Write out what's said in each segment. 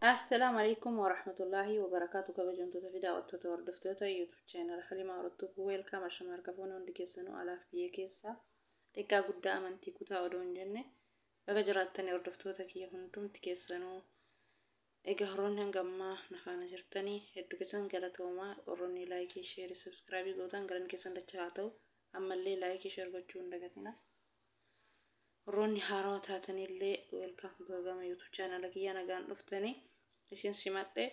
Assalaamu alaikum warahmatullaahi wabarakaatu. Kabajamtoota fi daawwattoota, hordoftoota YouTube channel Halimaa Horottuu, welcome. Ashama harka fuune hundi keessanuu, alaaf biyya keessa, xiqqaa guddaa, amantii kutaa odoo hin jenne, baga jiraattanii hordoftoota kiyya hundumti keessanuu. Egaa warroonni hanga ammaa na faana jirtanii hedduu keessan galatoomaa. Warroonni like, share, subscribe gootan galanni keessan dachaa haa ta'u. Ammallee like, share gochuu hin dagatina. Warroonni haarawaa taatanillee welcome, baga gama YouTube channel kiyya nagaan dhuftanii isin simadhe.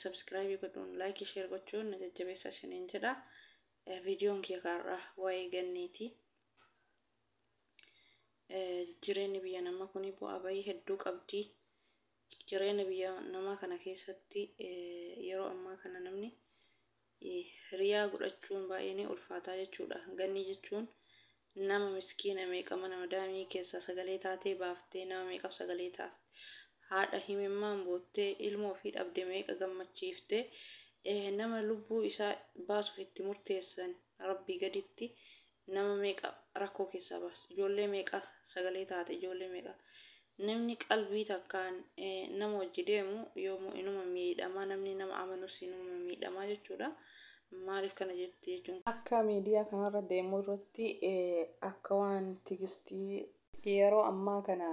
Subscribe godhuun, like, share gochuun na jajjabeessa isiniin jedha. Viidiyoon kiyya kaarraa waa'ee ganniiti. Jireenyi biyya namaa kun bu'aa bayii hedduu qabdi. Jireenya biyya namaa kana keessatti yeroo ammaa kana namni hiriyaa godhachuun baay'ee ni ulfaataa jechuudha. Ganni jechuun nama miskiina meeqa mana madaamii keessaa sagalee taatee baaftee, nama meeqaaf sagalee taafte, haadha himimmaan boottee ilmoo ofii dhabde meeqa gammachiiftee, nama lubbuu isaa baasuuf itti murteessan rabbii gaditti nama meeqa rakkoo keessaa baas, ijoollee meeqa sagalee taate, ijoollee meeqa. Namni qalbii takkaan nama wajji deemu yoomuu inuma miidhamaa, namni nama amanus inuma miidhamaa jechuudha. Maaliif kana jette jechuun akka miidiyaa kanarra deemuu irratti akka waan Tigistii yeroo ammaa kana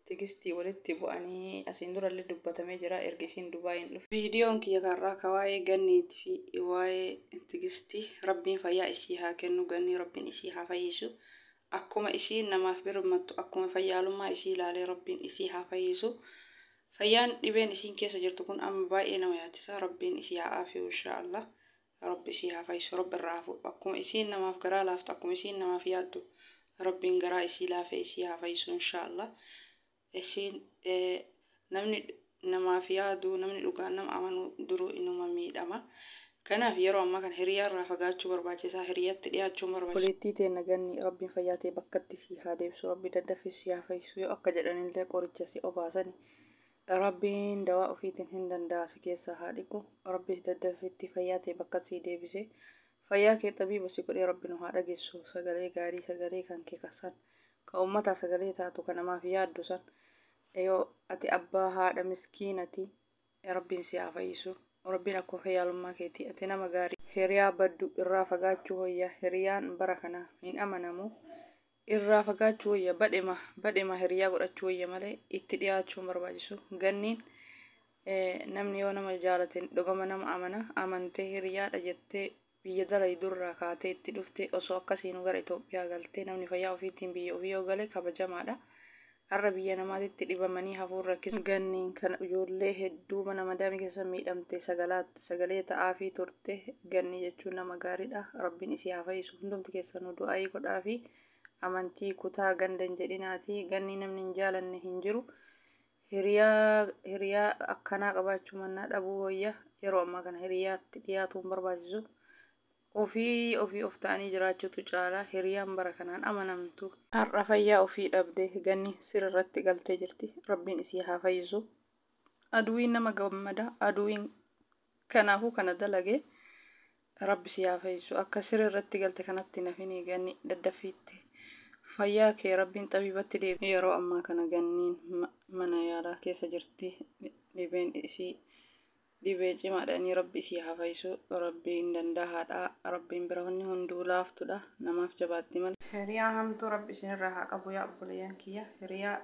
Tigistii walitti bu'anii asiin durallee dubbatamee jira erga isiin Dubaayin dhufe. Viidiyoon kiyya karraa ka waa'ee ganniitii fi waa'ee Tigistii. Rabbiin fayyaa isii haa kennu, gannii rabbiin isii haa fayyisu. Akkuma isiin namaaf birmattu, akkuma fayyaalummaa isii ilaalee rabbiin isii haa fayyisu. Fayyaan dhibeen isiin keessa jirtu kun amma baay'ee nama yaachisa. Rabbiin isii haa aafiyu, inshaallah. Rabbi isii haa fayyisu, rabbi irraa haa fuudhu. Akkuma isiin namaaf garaa laaftu, akkuma isiin namaaf yaaddu, rabbiin garaa isii laafee isii haa fayyisu, inshaallah. Isiin namni namaaf yaadu, namni dhugaan nama amanu duruu inuma miidhama. Kanaaf yeroo ammaa kana hiriyaa irraa fagaachuu barbaachisaa, hiriyaatti dhiyaachuun barbaachisaa. Obboleettii teenna Ganni, rabbiin fayyaa ta'e bakkatti si haa deebisu, rabbi daddaffii si haa fayyisu. Yoo akka jedhanillee qoricha si obaasani, rabbiin dawaa ofiitiin hin danda'a, si keessaa haa dhiqu. Rabbi daddaffiitti fayyaa ta'e bakka si deebise, fayyaa kee xabiiba si godhee rabbi nu haa dhageessu. Sagalee gaarii, sagalee kan kee kasan, ka uummataa sagalee taatu, ka namaaf yaaddu san. Yoo ati abbaa haadha miskiinati, rabbiin si haa fayyisu. Rabbiin akkuma fayyaalummaa keetii, ati nama gaarii. Hiriyaa baddu irraa fagaachuu wayya. Hiriyaan bara kana hin amanamu, irraa fagaachuu wayya. Badhema badhema hiriyaa godhachuu wayya malee itti dhiyaachuun barbaachisu. Ganniin namni yoo nama jaalate dhugama nama amana. Amantee hiriyaadha jettee biyya dalaydurraa kaatee itti dhufte, osoo akkasiinuu gara Itoophiyaa galtee, namni fayyaa ofiitiin biyya ofii yoo gale kabajamaadha. Har'a biyya namaatitti dhibamanii hafuun rakkisa. Ganniin kana ijoollee hedduu mana madaamii keessa miidhamte sagalaatti sagalee ta'aafii turte. Ganni jechuun nama gaariidha. Rabbiin isii haa fayyisu. Hundumti keessanuu du'aayii godhaa fi amantii kutaa ganda hin jedhinaati. Ganni namni hin jaalanne hin jiru. Hiriyaa hiriyaa akkanaa qabaachuu mannaa dhabuu wayya. Yeroo ammaa kana hiriyaatti dhiyaatuun barbaachisu. Ofii ofii of ta'anii jiraachuutu caala. Hiriyaan bara kanaan amanamtu. Har'a fayyaa ofii dhabde, ganni sirriirratti galtee jirti. Rabbiin isii haa fayyisu. Aduwiin nama gammada. Aduwiin kanaafuu kana dalage, rabbi si haa fayyisu. Akka sirriirratti galte kanatti nafini ganni, daddaffiitti. Fayyaa kee rabbiin xabiibatti deebi. Yeroo ammaa kana ganniin mana yaalaa keessa jirti. Dhibeen isii dhibee cimaadha. Rabbi isii haa fayyisu. Rabbiin danda'aadha. Rabbiin bira wanni hunduu laaftudha. Namaaf jabaatti malee. Hiriyaa hamtuu rabbi isinirraa haa qabu, yaa obboleeyyan kiyya. Hiriyaa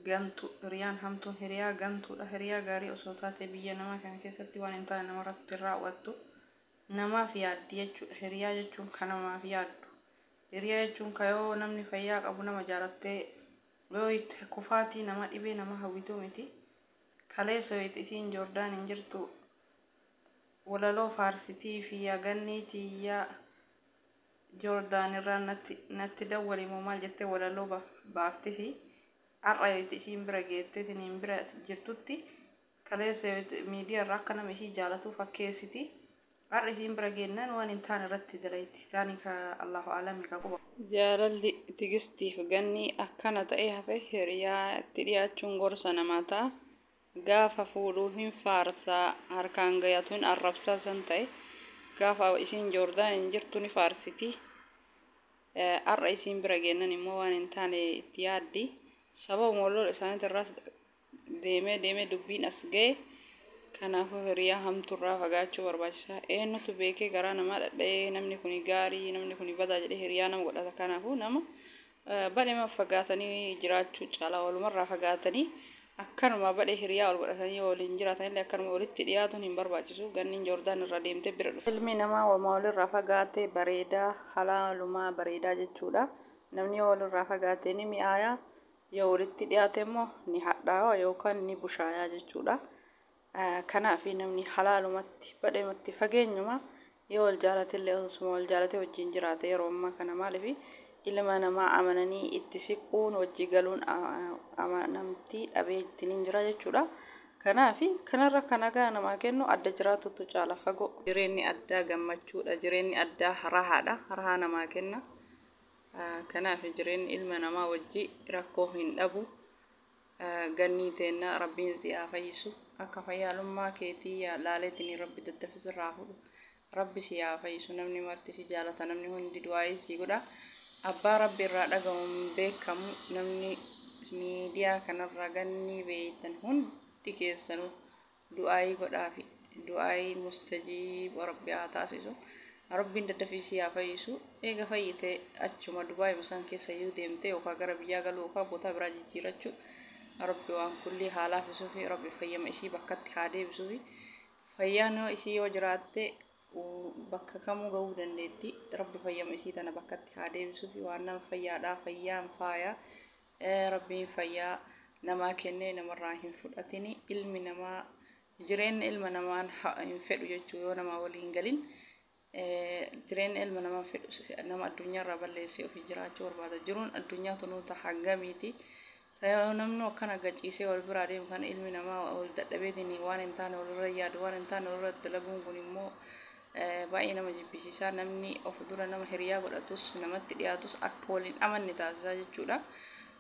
gantu, hiriyaan hamtuun hiriyaa gantuudha. Hiriyaa gaarii osoo taate biyya namaa kana keessatti waan hin taane namarratti hin raawwattu. Namaaf yaaddi jechuudha. Hiriyaa jechuun kan namaaf yaaddu. Hiriyaa jechuun ka yoo namni fayyaa qabu nama jaalattee, yoo itti kufaatii nama dhibee nama hawwituu miti. Kaleessa yoo isiin Joordaan hin jirtu walaloo faarsitii fi gannii tiyyaa Joordaan irraa natti dawwali moo maal jettee walaloo baafti fi har'a yoo isiin bira geettee isiniin bira jirtutti, kaleessa yoo miidiyaa irraa akka nama ishii jaalatu fakkeessiti. Har'a isiin bira geennaan waan hin taane irratti dalayti. Taani ka Allahu alami ka quba. Jaalalli Tigistiif ganni akkana ta'ee hafe, hiriyaa itti dhiyaachuun gorsa namaa ta'a. Gaafa fuudhuu hin faarsaa, harkaan gayatu hin arrabsaa san ta'e. Gaafa isiin Joordaan hin jirtu ni faarsiti. Har'a isiin bira geennan immoo waan hin taane itti yaaddi. Sababuma wal lola isaaniitirraas Deemee deemee dubbiin as ga'e. Kanaafuu hiriyaa hamtuurraa fagaachuu barbaachisaa. Eenyutu beekee garaa namaa dhadha'ee namni kun gaarii, namni kun badaa jedhee hiriyaa nama godhata. Kanaafuu nama badhema fagaatanii jiraachuu caalaa walumarraa fagaatanii akkanuma badhee hiriyaa wal godhatanii waliin jiraatanillee akkanuma walitti dhiyaatuun hin barbaachisu. Ganniin Joordaan irra deemtee bira dhufe. Ilmi namaa wama walirraa fagaate bareedaa, halaalumaa bareedaa jechuudha. Namni yoo walirraa fagaate ni mi'aayaa, yoo walitti dhiyaate immoo ni hadhaawa yookaan ni bushaayaa jechuudha. Kanaaf namni halaalumatti badheematti fageenyuma yoo wal jaalatellee osuma wal jaalate wajjin jiraate yeroo ammaa kana maaliif ilma namaa amananii itti siquun wajji galuun amanamtii dhabee ittiin hin jira jechuudha. Kanaaf kanarra kan nagaa namaa kennu adda jiraatutu caala fagoo. Jireenyi addaa gammachuudha. Jireenyi addaa rahaadha. Rahaa namaa kenna. Kanaaf jireenyi ilma namaa wajji rakkoo hin dhabu. Gannii teennaa rabbiin si haa fayyisu. Akka fayyaalummaa keetii laaleetiin rabbi daddafisirraa fuudhu. Rabbi si haa fayyisu. Namni marti si jaalata. Namni hundi du'aayii si godha. Abbaa rabbi irraa dhagahuun beekamu namni miidiyaa kanarra gannii beeytan hundi keessanuu du'aayii godhaafi. Du'aayii mustajiiba rabbi haa taasisu. Rabbiin daddafii si haa fayyisu. Eega fayyite achuma Dubaay san keessa iyyuu deemtee yookaan gara biyyaa galuu yookaan bootaa biraa jijjiirachuu rabbi waan kulli haa laafisuufi rabbi fayyama isii bakkatti haa deebisuufi. Fayyaan isii yoo jiraatte bakka kamuu gahuu dandeetti. Rabbi fayyama isii tana bakkatti haa deebisuufi. Waan nama fayyaadhaa fayyaan faaya. Rabbiin fayyaa namaa kennee namarraa hin fudhatini. Ilmi namaa jireenya ilma namaan hin fedhu jechuu yoo namaa waliin galin jireenya ilma namaa fedhu nama addunyaarraa balleessee ofii jiraachuu barbaada. Jiruun addunyaa tunuuta hangamiiti. Namni akkana gachiisee wal biraa deemu kan ilmi namaa wal dadhabeetiin waan hin taane walirra yaadu waan hin taane walirra dalaguun kun immoo baay'ee nama jibbisiisa. Namni of dura nama hiriyaa godhatus namatti dhiyaatus akka waliin amanne taasisaa jechuudha.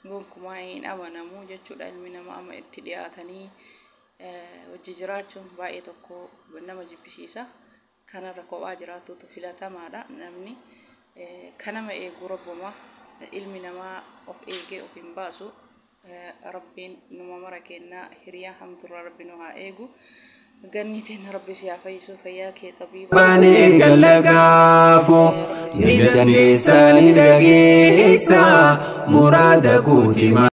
Gonkumaa hin amanamu jechuudha. Ilmi namaa amma itti dhiyaatanii hojii jiraachuun baay'ee tokko nama jibbisiisa. Kanarra kophaa jiraatutu filatamaadha. Namni kanama eegu rabbuma. Ilmi namaa of eegee of hin baasu. Rabbiin numa mara kennaa hiriyaa hamturraa rabbi nu haa eegu. Ganni teenya rabbi si haa fayyisu fayyaa kee xabiiba. Baanee gallagaafo ni dandeessa ni dhageessa muraada guutima.